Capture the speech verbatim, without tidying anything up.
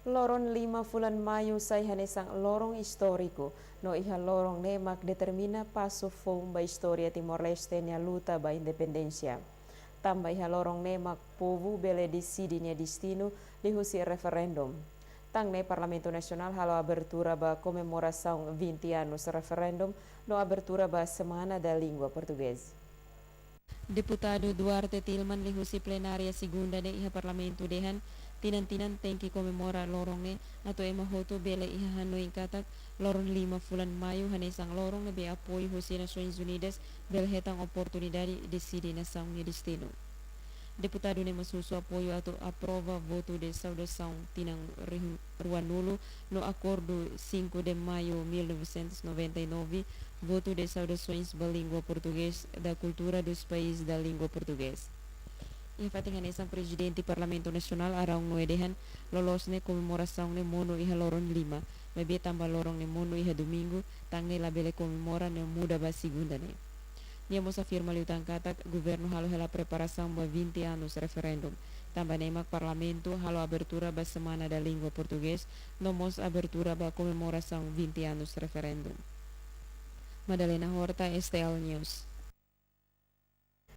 Loron lima fulan Maiu sai hanesan loron istóriku, no iha loron ne'e mak determina pasu foun ba istória Timor-Leste nia luta ba independénsia. Tanba iha loron ne'e mak povu bele deside nia destinu liuhusi referendum. Tan ne'e Parlamentu Nasionál halo abertura ba komemorasaun vinte anos referendum no abertura ba Semana da Língua Portuguesa. Deputadu Duarte Tilman liuhusi plenária segunda ne'e iha Parlamentu dehan, tinan-tinan tenke komemora loron ne'e atu ema hotu bele iha hanoin katak loron lima fulan Maiu hanesan loron ne'ebé apoiu husi Nasoins Unidas bele hetan oportunidade deside nasaun nia destinu. Deputadu ne'e mós husu apoiu atu aprova votu de saudasaun tinan rihun ruanulu no Akordu cinco de Maio mil novecentos noventa e nove, votu de saudasoens ba língua portugês da cultura dos países da língua português. Iha fatin hanesan Prezidente Parlamentu Nasionál Araun Noe dehan, loloos ne'e komemorasaun ne'e monu iha loron lima, maibé tanba loron ne'e monu iha domingu, tan ne'e labele komemora no muda ba segunda ne'e. Nia mós afirma liután katak governu halo hela preparasaun ba vinte anos referendum. Tanba ne'e mak Parlamentu halo abertura ba Semana da Língua Português, no mós abertura ba komemorasaun vinte anos referendum. Madalena Horta, S T L News.